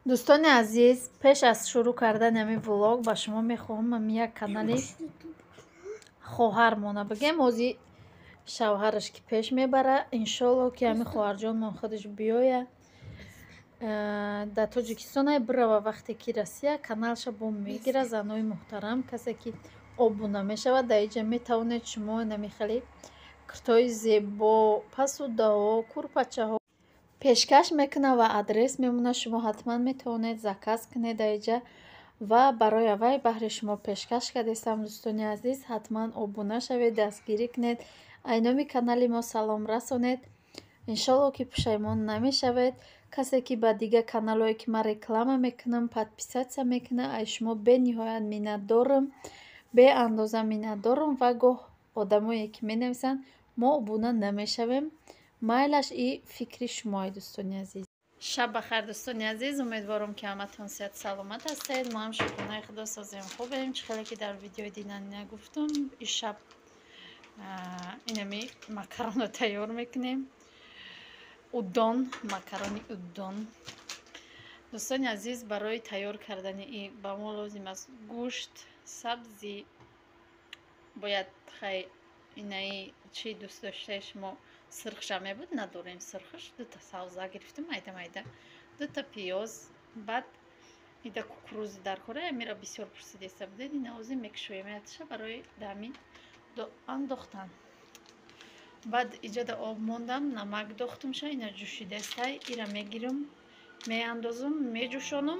Дӯстони азиз, пеш аз шурӯъ кардани ҳамин влог ба шумо мехоҳам ҳамин як канали хоҳармона бигем. Ҳозир шавҳараш ки пеш мебара, иншолло ки ҳамин хоҳарҷонмон худаш биёя. Дар Тоҷикистон ай бирава, вақте ки Россия каналша бо мегира. Занои муҳтарам, касе ки обуна мешавад, дар инҷа метавонед шумо инами хеле куртои зебо, пасудаҳо, курпачаҳо пешкаш мекунад ва адрес мемонад. Шумо ҳатман метавонед заказ кунед дар инҷа ва барои аввай баҳри шумо пешкаш кардестам. Дӯстони азиз, ҳатман обуна шавед, дастгирӣ кунед, айноми канали мо салом расонед. Иншолло ки пушаймон намешавед. Касе ки ба дигар каналҳое ки ман реклама мекунам подписаться мекунад, ай шумо бениҳоят миннатдорам, беандоза миннатдорам. Ва гоҳ одамое ки менависанд, мо обуна намешавем, майлаш и фикри шумои, дӯстони азиз. Шаб бахайр, дӯстони азиз. Умедворам, ки ҳаматон сиҳат саломат ҳастед. Мо ҳам шукронаи худо созем, хубем. Чӣ хеле ки дар видеои динанина гуфтум, ишаб инами макаронро тайёр мекунем, удон, макарони удон. Дӯстони азиз, барои тайёр кардани и ба мо лозим аст гӯшт, сабзӣ, бояд хай инаи чи дӯст доштаи шумо, сирхша мебуд, надорем сирхш, дута савза гирифтем майда майда, дута пиёз, баъд ида кукурузи дар кора. Амира бисёр пурсидеста будед, ина ози мекушоем ятша барои дами андохтан. Баъд иҷода об мондам, намак дохтумша, ина ҷӯшидестай, ира мегирам, меандозам, меҷӯшонам,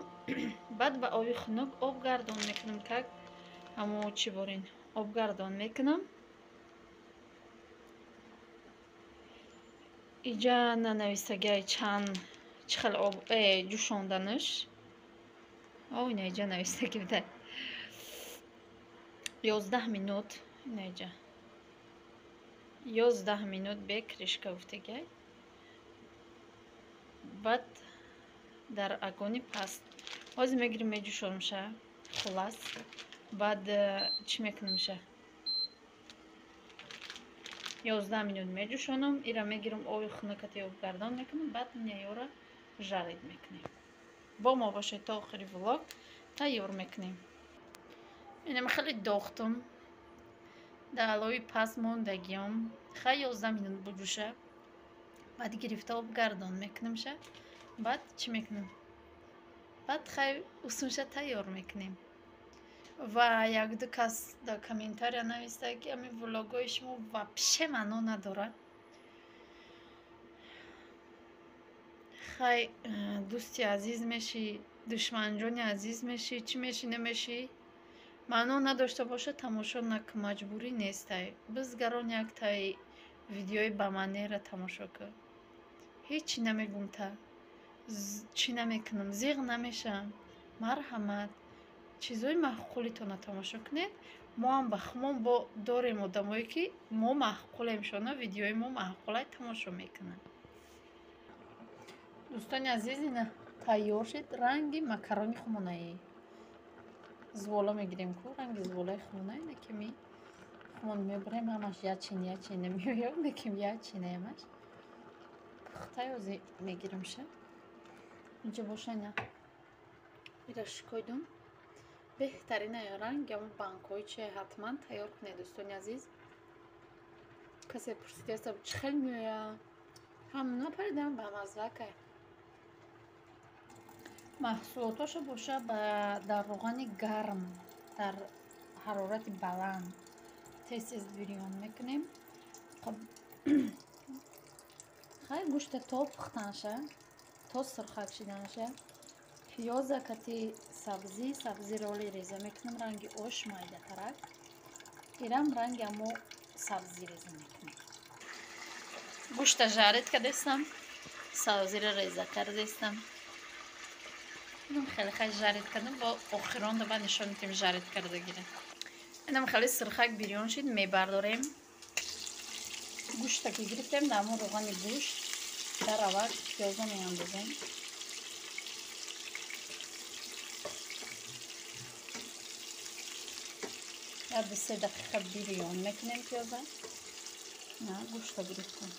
баъд ба оби хунук обгардон мекунам, как ҳамо чӣ борин обгардон мекунам. Иҷа нанависагиай чанд чӣ хел об ҷӯшонданаш. О, ина иҷа нависаги буда, 11 минут, ина иҷа 11 минут бе крышка гуфтагиай. Баъд дар огони паст ҳозир мегирим, меҷӯшонамша. Хулас, баъд чӣ мекунамша? 11 минут меҷӯшонам, ира мегирам, оби хунукати обгардон мекунам, баъд инаёра жарить мекунем. Бо мо бошед то охири влог, тайёр мекунем. Инам хеле дохтум, дар алои паст мондагиём, хай 11 минут буҷӯша, баъд гирифта обгардон мекунамша. Баъд чӣ мекунам? Баъд хай усунша тайёр мекунем. Ва якду кас дар комментария нависта, ки ҳамин влогҳои шумо вообще маъно надорад. Хай, дӯсти азиз мешӣ, душманҷони азиз мешӣ, чӣ мешӣ, намешӣ, маъно надошта бошад, тамошо накун, маҷбурӣ нестай. Бизгарон яктай видеои ба маънеро тамошо кун. Ҳечи намегум, та чӣ намекунам, зиғ намешавам. Марҳамат, чизҳои маъқулитонро тамошо кунед. Мо ҳам ба хумон бо дорем одамое ки мо маъқулемшона, видеои мо маъқулай тамошо мекунанд. Дӯстони азиз, ина тайёр шид, ранги макарони хумонаӣ, звола мегирем ку, ранги зволаи хумона. Ина кеми хумон мебарем, ҳамаш ячин ячин намеояд, лекин ячина ҳамаш пухтай. Ози мегирамша, инҷа боша, ина ира шикойдум, беҳтарина ранг ҳамон банкҳои чи. Ҳатман тайёр кунед, дӯстони азиз. Касе пурсидааст, чӣ хел меояд, ҳам напаридам, ба маззакай. Маҳсулотошо боша ба дар роғани гарм, дар ҳарорати баланд тез тез бирён мекунем. Хай, гӯшта то пухтанша, то сурхак шиданша, пиёза кати сабзӣ, сабзиро оли реза мекунам, ранги ош майдатарак, ирам ранги амо сабзӣ реза мекунем. Гӯшта жарить кардестам, сабзиро реза кардестам, хеле хай жарить кардам. Бо охирон ба нишон метем жарить кардагира. Инам хеле сирхак бирён шид, мебардорем. Гӯшта ки гирифтем, дар ҳамон роғани гӯшт дар аввал пиёзо меандозем. Як 2-3 дақиқа бирён мекунем пиёза. На гӯшта гирифтем.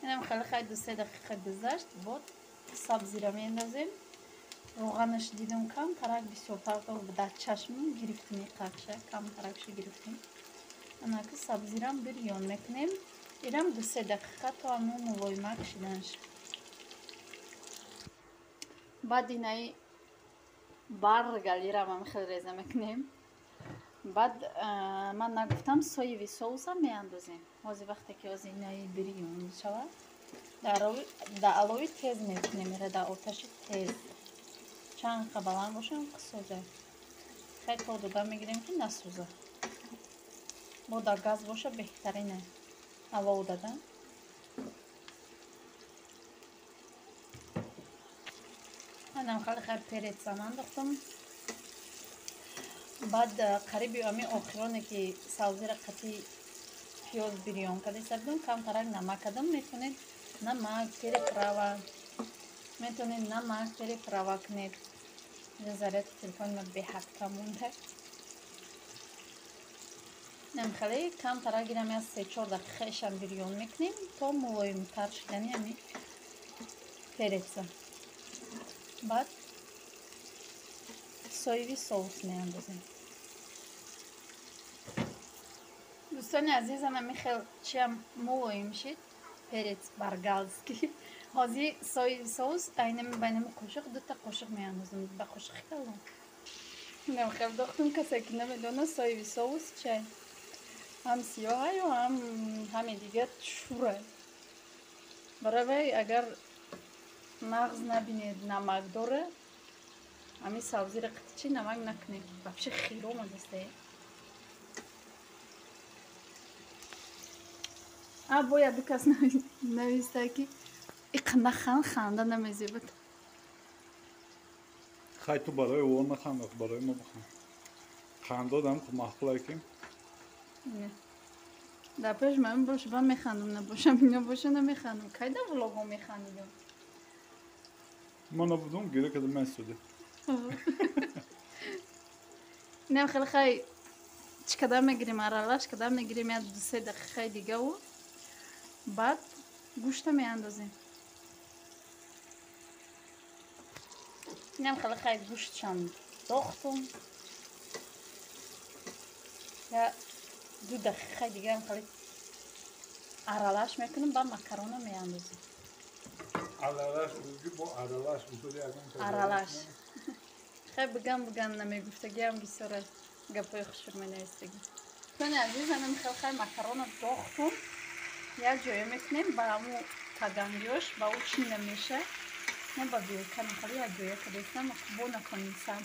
Инам хеле хай 2-3 дақиқа гузашт, бод сабзиро меандозем. Равғанаш дидам камтарак бисёртар дар чашмим гирифтем, иқақша камтаракша гирифтем. Анаки сабзирам бирён мекунем. Ирам 2-3 дақиқа то ҳамун мулоимак шиданаш. Баъд инаи баргалирам ҳам хеле реза мекунем. Баъд ман нагуфтам соевый соусам меандозем. Ҳозир вақте ки ҳозир инаи бирён шавад, дар алови тез мекунем, ира дар оташи тез. Чанд қа баланд бошам қисӯза. Хеле то дода мегирем ки насӯза. Бо дар газ боша беҳтарине. Алов дада. Манам хеле хеле перецам андохтам. Баъд қариби ами охироне ки сабзиро қатъи пиёз бирён карда будам, камтарак намак кардам. Метавонед намак переправа, метавонед намак переправа кунед. Заряд телефони ма беҳад кам монда. Намхеле камтарак гирам аз 3-4 дақиқа ишам бирён мекунем то мулоимтар шидани ами переца. Баъд соевый соус меандозем. Дӯстони азиз, ана хел чиам мулоим шид, перец баргалский. Ҳозир соевый соус айнами байнами қошиқ дута қошиқ меандозем. Ба қошиқи калон. Намхел дохтум, касе ки намедона соевый соус чай. Ҳам сиёҳаю ҳам ҳаме дигар шура. Барои вай агар нағз набинед намак дора, ҳами сабзиро қатъи намак накунед. Вообще хиро омадастае. А бояд ду кас нависта ки иқа нахан, ханда намезебад. Хай ту барои ӯ наханда, барои мо биханд. Хандодам маъқулае ки. Дар пеш ман боша бан механдам, набошам ино боша намехандам. Кай дар влогҳо механдидам? Ман набудам, гира кардам ман истода. Инам хеле хай чӣ кадар мегирем, аралаш кадар мегирем, як 2-3 дақиқаи дигаву баъд гӯшта меандозем. Инам хеле хай гӯштшам дохтум. Я 2 дақиқаи дигарам хеле аралаш мекунам, баъд макарона меандозем. Аралаш бо аралаш аралаш. Хай бигам бигам намегуфтагиам бисёра гапҳои хушур менавистагӣ. Дӯстони азиз, анам хел хай макарона дохтум. Як ҷоя мекунем ба ҳамун тагангиёш, ба ӯ чӣ намеша. Ма ба вилка мехоҳам як ҷоя кадестам, бо наконисам.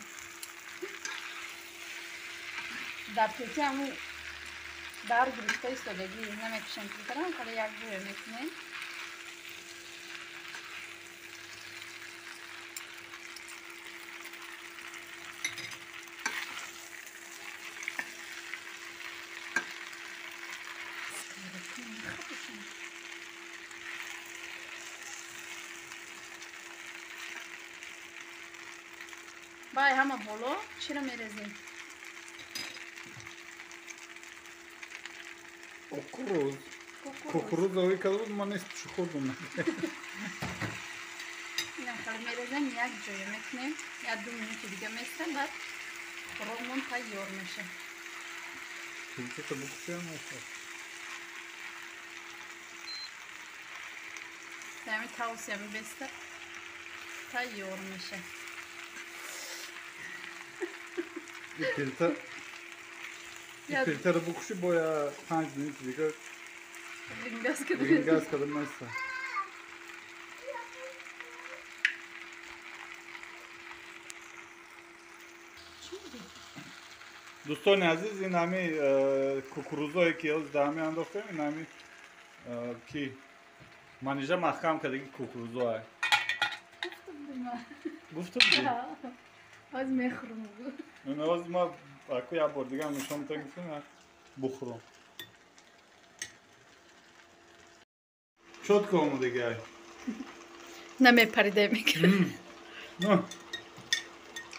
Дар пети ҳамун дар гирифта истодагӣ намекушем плитарам, хеле як ҷоя мекунем. Бай ҳама боло чиро мерезем? Кукуруз. Кукуруз авӣ карда буд, ман нест чӣ хӯрдам. Инам хеле мерезем, як ҷоя мекунем, як 2 минути дига местем, баъд хӯрокмон тайёр мешавад. Плитата буксия мешавад. Ҳами тавсия беста тайёр мешавад. Плитаро букуши боя 5 минути дига рингаз карда места. Дӯстони азиз, ин ҳами кукурузое ки ҳозир дар ҳами андохтем, ин ҳами ки манижа маҳкам кардаги кукурузое. Гуфтам ди? Ҳозир мехӯрам. Ҳозир ма аку як бор дигар нишон метавон гуфтем, бухӯрам. Чётко омодагиай. Намепарида мекунад.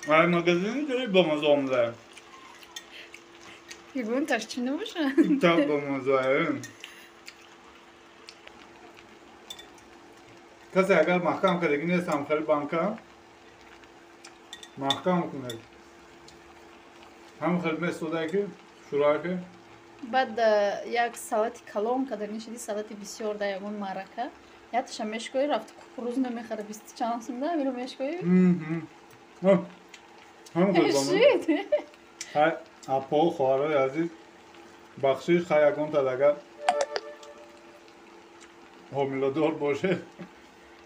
Ай магазини ҷои бамаза омодаем. Ягонташ чӣ набошад? Та бамазаем. Касе агар маҳкам кардагӣ нест, ҳам хеле банка маҳкам кунед. Ҳам хеле месода ки шураки. Баъд як салати калон када мешиди, салати бисёр да ягон маърака. Яташа мешкои, рафта кукуруз намехара, бисту чанд сум да амиро мешкои. Ҳам хеле. Хай, апо, хоҳарои азиз, бахшиш, хай, ягонта агар ҳомиладор бошед,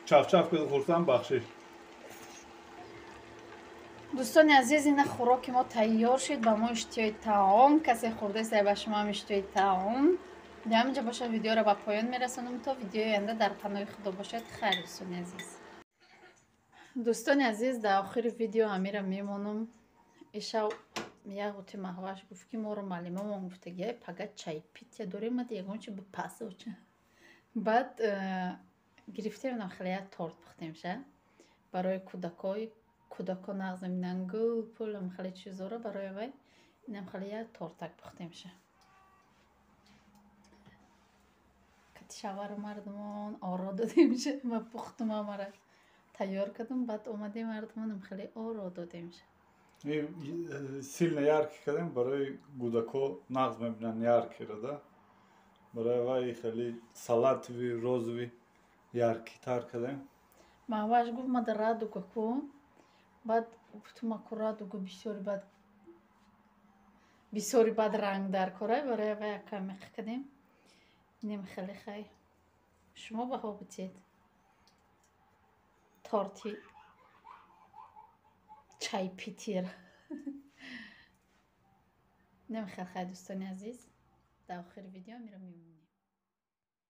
чафчаф кида хурсанд, бахшиш. Дӯстони азиз, ина хӯроки мо тайёр шуд. Ба мо иштиҳои таом. Касе хӯрдаест, ба шумо ҳам иштиҳои таом. Ҳаминҷо бошад, видеоро ба поён мерасонам. То видеои оянда дар паноҳи Худо бошед. Хайр, дӯстони азиз. Дӯстони азиз, дар охири видео ҳамира мемонам. Ишав як қути маҳваш гуфт, ки моро муаллимамон гуфтагиай, пага чаепитие дорем, мад ягон чи бипасоча. Баъд гирифтем, хеле як торт пухтем ша барои кӯдакои. Кӯдако нағз мебинанд гул, пул, хеле чизоро. Барои вай инам хеле як тортак пухтем ша. Кати шавару мардумон оро додем ша. Ма пухтум, амара тайёр кардам, баъд омадем, мардумонам хеле оро додем ша. Сильно яркий кардем, барои кӯдако нағз мебинанд яркий ро да. Барои вай хеле салатовый, розовый, яркий тар кардем. Маҳваш гуфт, мада радуга ку. Баъд гуфтум, аку радуга бисёри бад, бисёри бад ранг дар кора. Барои вай якам меқ кардем. Инем хеле. Хай, шумо баҳо битед торти чаепитие ра. Инем хел. Хай, дӯстони азиз, дар охири видео миро мебинем.